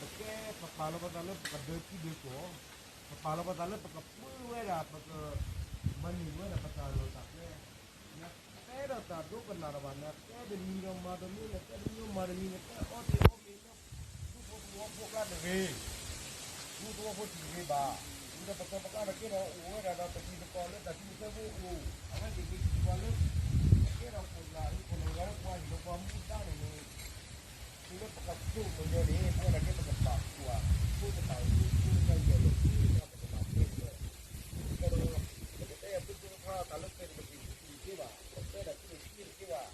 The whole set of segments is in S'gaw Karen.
ပကဲ ပပာ်လီၤပသးလၢပကဒၢထံဒၢကီၢ်, ပပာ်လီၤပသးလၢပကပၢဝဲဒၣ် ပကမၤန့ၢ်ဝဲဒၣ်ပတၢ်လီၢ်တၢ်ကျဲ, နတဲဒီးတၢ်ဒိကနၣ်တဘၣ်, နတဲတမံၤဒီးမၤတမံၤ, နတဲတမံၤမၤတမံၤ, နတဲအီၣ်တ့ၢ်အီၣ်မ့ၤလၢ ဒူသဝီဖိကျါတဂ့ၤ, ဒူသဝီဖိတဂ့ၤဘၣ်. ဝံၤဒီးပကပကးဒီးကဲထီၣ်အိၣ်ဝဲဒၣ်ဒီးပတံၤသကိးလၢတၢ်ထံသၢဖိအအိၣ်, အဝဲသ့ၣ်မ့ၢ်ထံၣ်ပှၤလၢ ကဲထီၣ်ခိၣ်နၢ်အံၤ ခိၣ်နၢ်ဂၤလၢပှၤဟ့ၣ်ဒီးပှၤမူဒါန့ၣ်န့ၣ် တုၤလၢပကဆိကမိၣ်ညီန့ၣ် ပဝဲဒၣ်ကဲပကဘၣ်ကွၢ် ဖိကဘၣ်အိၣ် ဖိကဘၣ်ယီၢ်လီၤ ဖိကဘၣ်ပကဘၣ်တဲလီၤ. ဒီး ပကတဲယၤသုဖိတခါ တၢ်လၢပှၤတကပၤတက့ၢ်ဘၣ်, ပတဲဒၣ်သုတက့ၢ်တက့ၢ်ဘၣ်,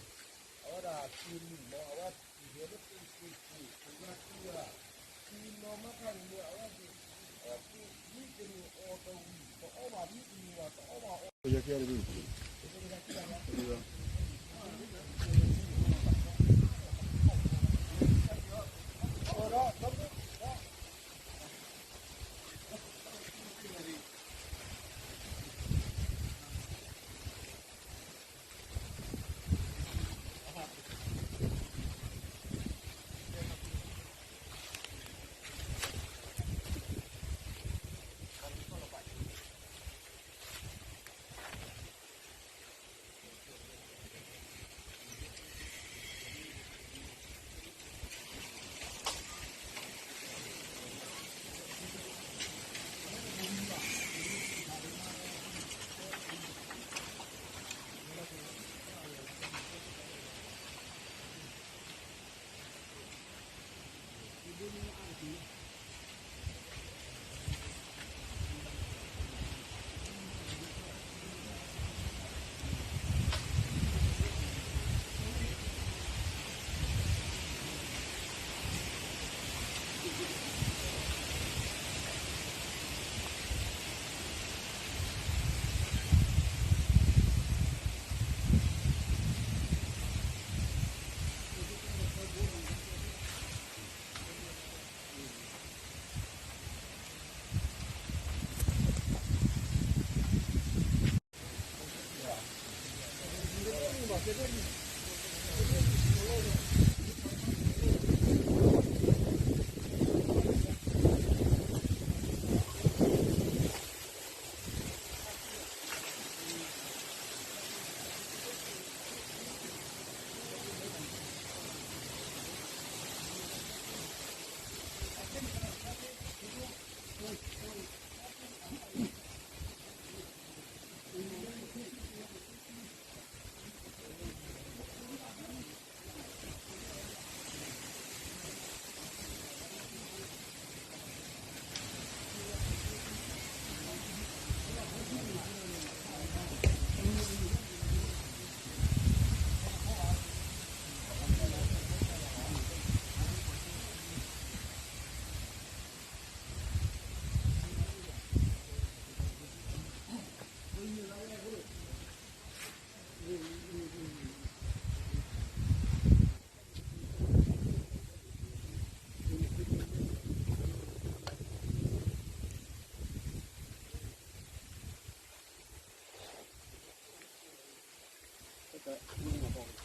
အဝဲဒၣ်တ့ၢ်မုၢ်မး အဝဲတ့ၢ်လၢပ့ၤတ့ၢ်ခိၣ် ပှၤတ့ၢ်ဝဲဒၣ် တ့ၢ်နီၢ်မၤခါန့ၣ် အဝဲသ့ၣ် အီၣ်တ့ၢ် မ့တမ့ၢ်အီၣ်တဝံၤ တအီၣ်ဘၣ် မ့တမ့ၢ်ဘၣ် တအီၣ်ဘၣ်အီၣ်